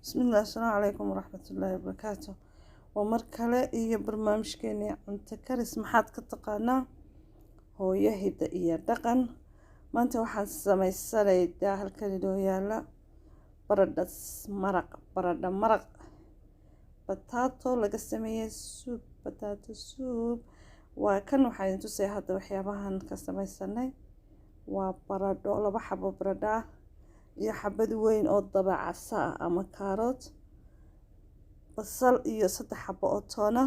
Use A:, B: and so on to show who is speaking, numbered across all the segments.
A: Bismillaah, asalaamu calaykum waraxmatullaahi wabarakaatu. Waa mar kale iyo barnaamijkeenii cunto karis. Maxaad ka taqaanaa hooyo, hidda iyo dhaqan? Maanta waxaan samaysanayaa, halkan inoo yaala baradha maraq, baradha maraq, potato laga sameeyey soup, potato soup. Waa kan waxaan idin tusaya hadda waxyaabahan ka samaysanay. Waa baradho, laba xabo baradho ah iyo xabad weyn oo dabacasa ah ama kaarood, basal iyo saddex xabo oo toona,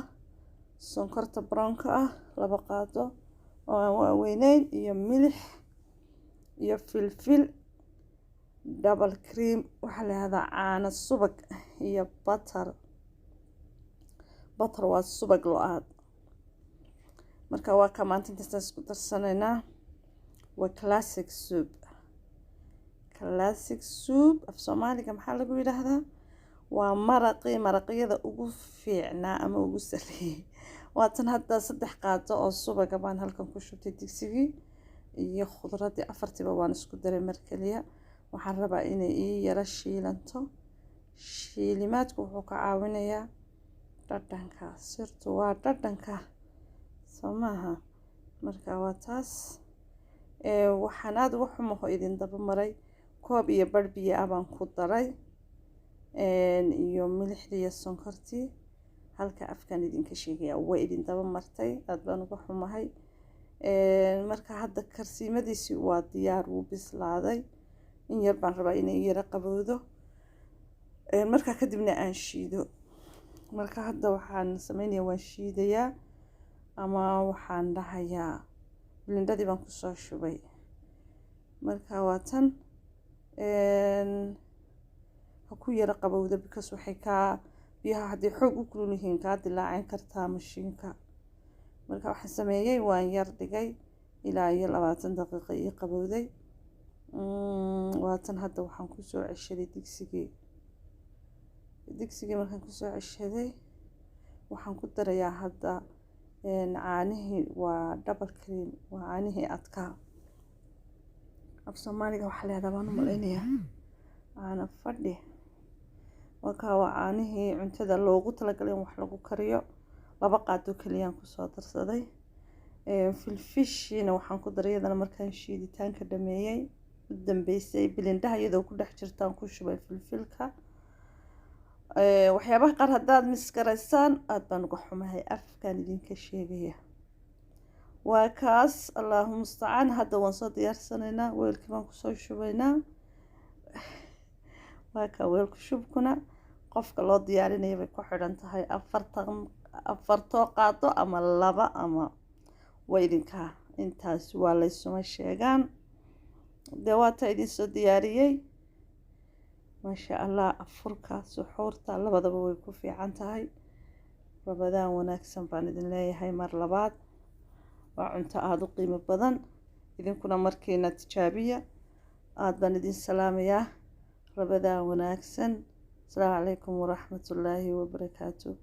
A: sonkorta brownka ah 2 qaado oo aan waaweyneyn, iyo milix iyo filfil, double cream waxaa la yihahdaa, caano subag iyo butter. Butter waa subag lo-aad. Marka waa ka maanta intaasaan isku darsanaynaa. Waa classic soup. Classic soup af Soomaaliga maxaa lagu yidhaahdaa? Waa maraqii maraqyada ugu fiicnaa ama ugu sarreeyey. Waatan hadda 3 qaado oo subaga baan halkan ku shubtay digsigii, iyo khudradii afartiiba waan isku daray mar keliya. Waxaan rabaa inay ii yaro shiilanto. Shiilimaadku wuxuu ka caawinayaa dhadhanka. Sirtu waa dhadhanka, soo maaha? Marka waa taas. Waxaan aada uga xumaho idin daba maray. Koob iyo barh biyo ah baan ku daray iyo milixdii iyo sonkortii. Halka afkaan idinka sheegaya, way idin daba martay, aada baan uga xumahay. Marka hadda karsiimadiisi waa diyaar, wuu bislaaday. In yar baan rabaa inay yaro qabowdo, markaa kadibna aan shiido. Marka hadda waxaan sameynaya, waan shiidayaa ama waxaan dhahayaa blendadii baan kusoo shubay. Marka waa tan, ha ku yaro qabowda, because waxay kaa biyaha hadday xoog u kulul yihiin kaa dilaacin kartaa mashiinka. Marka waxaan sameeyey, waan yar dhigay ilaa iyo 20 daqiiqo ii qabowday. Waatan hadda waxaan kusoo ceshaday digsigii. Digsigii markaan kusoo ceshaday, waxaan ku darayaa hadda caanihii. Waa double cream, waa caanihii adkaa. Af Soomaaliga waxaa leedaha baan u malaynayaa caano fadhi. Wakaa, waa caanihii cuntada loogu talagalay in wax lagu kariyo. 2 qaado keliyaan kusoo darsaday. Filfishiina waxaan ku daray iyadana markaan shiiditaanka dhameeyey u dambeysay, blenderha iyadoo ku dhex jirtaan ku shubay filfilka. Waxyaabaha qaar haddaad miskaraysaan, aada baan uga xumahay, afkaan idinka sheegaya. Waa kaas, Allahu mustacaan. Hadda waan soo diyaarsanaynaa, weelkii baan kusoo shubaynaa. Waa kaa weelku shubkuna qofka loo diyaarinaya bay ku xidhan tahay, 40, afartoo qaado ama laba ama waa idinkaa. Intaas waa laysuma sheegaan. Dee waata idin soo diyaariyey, maasha Allah. Afurka, suxuurta, labadaba way ku fiican tahay. Ramadaan wanaagsan baan idin leeyahay mar labaad. Waa cunto aada u qiimo badan, idinkuna markiina tijaabiya. Aada baan idin salaamayaa. Ramadaan wanaagsan. Asalaamu calaykum waraxmatullaahi wabarakaatu.